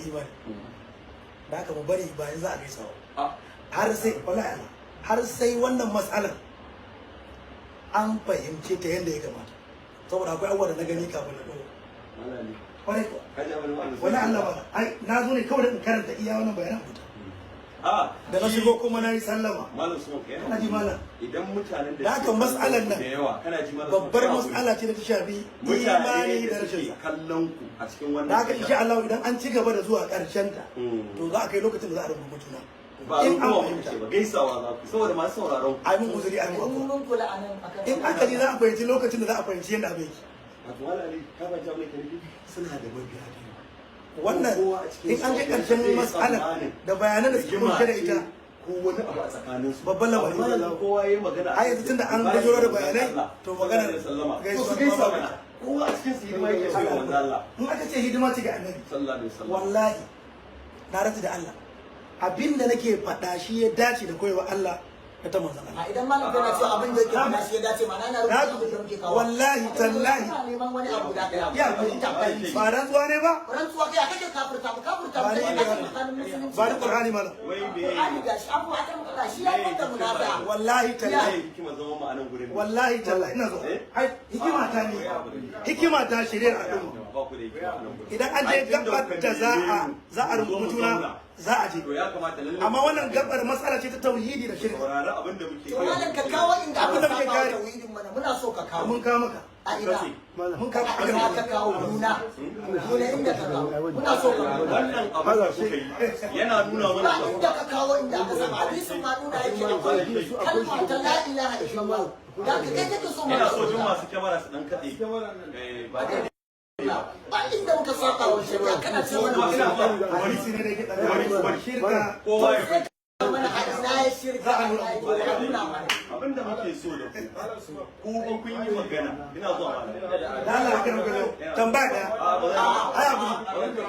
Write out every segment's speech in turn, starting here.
Imani da haka mu bari bayan za a gaisa ba, har sai, wallahi Allah, har sai wannan matsalar an fahimce ta yadda ya kamata, saboda akwai abubuwa da na gani kafin na ɗora. Kwarai kuwa, wani Allah ba, ai na zo ne kawai da in karanta iya wannan bayanan fita da na shigo kuma na yi sallama. Malam Usman, kai Kana ji, malam? Idan mutanen da Da haka mas'alar nan da yawa, kana ji, malam babbar Usman, mas'ala ce da ta shafi mutane imani da da rashin suke sa. kallon ku a cikin wannan Da haka insha Allah idan an ci gaba da zuwa ƙarshen ta, to za a kai lokacin da za a rubuta juna ba in an ruwa fahimta. muke ba, gaisawa za ku, saboda masu sauraron ku. Ai mun uzuri, ai mun In afuwa. mun kula anan akan In aka ji za a fahimci lokacin da za a fahimci yadda abin yake. Wato Malam Ali, ka fahimci abin da ke nufi, suna da mabiya da yawa. Wannan Kowa a cikin in an je su ƙarshen zai mas'alar tsammanin da bayanan da suke rigima kunshe da ce ita, ko wani abu a tsakanin su. Babban lamari. Amma yanzu kowa yayi magana. Ai yanzu tunda an gajero da bayanai, to maganar gaisuwa, su gaisa mana. Kowa a cikin su hidima yake so ya manzo Allah In aka ce hidima ce ga Annabi sallallahu alaihi wasallam, wallahi na rantsi da Allah, abinda nake faɗa shi ya dace da koyewa Allah da ta manzon Allah. A idan malam kana cewa abin da yake faɗa shi ya dace, ma'ana yana rubuta abin da muke kawo. Wallahi tallahi. Ina neman wani abu da ɗaya. Ya Fahimta, fahimta. ba rantsuwa ne ba. Rantsuwa kai kake kafirta mu, kafirta mu Ba ni kai ne kake ba. tsakanin musulunci. Ba ni Qur'ani, malam. Wai me Qur'ani gashi, abu akan faɗa shi ya kwanta munafi'a. Wallahi tallahi. Me hikima zama mu a nan gurin? Wallahi tallahi ina zo. Eh? Ai hikima ta ne, hikima ta shirye al'umma. Ba ku da hikima a nan gurin. Idan an je Ai, tunda gabar kuka da za a neme mu, za a ku zo mu rubuta juna zauna. za a je. To ya kamata lalle Amma wannan gabar matsala ce ta tauhidi da shirka. Saurari abin da muke To malam, ka kawo inda aka Abin da muke saba wa kare. tauhidin mana, muna so ka kawo. Mun kawo maka. A ina? Mun kawo A ina ka kawo? Nuna nuna inda ka kawo, muna so ka nuna. Wannan abin da kuka yi yana nuna mana Ba cewa inda ka kawo inda aka saba. Hadisin ma nuna yake akwai kalma ta la ilaha illallah da ka kai kake so Ina mana. so jin masu kyamara su dan katse. Eh, ba dai Ba inda muka saba wa shari'a, kana ce mana Ina zuwa. Hadisi ne da yake tsakanin shirka. Kowa ya Sai ka mana a ina ya shirka, Za a a nuna. ina ya nuna mana. Abin da muke so da ku, ku ba kun yi magana, ina zuwa, malam. Da Allah ka karɓi tambaya daya. A ba zan Ai abu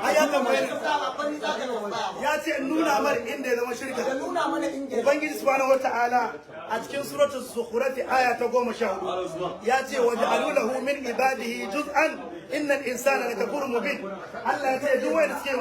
ai ya tambaye ni. Ba ni za ka tambaya ba. Ya ce in nuna mar inda ya zama shirka. Ka nuna mana inda ya Ubangiji subhanahu wata'ala a cikin suratul Zukhruf aya ta 14 ya ce: waj'alu lahu min ibadihi juz'an innal insana lakafurun mubin. Allah ya ce duk wanda suke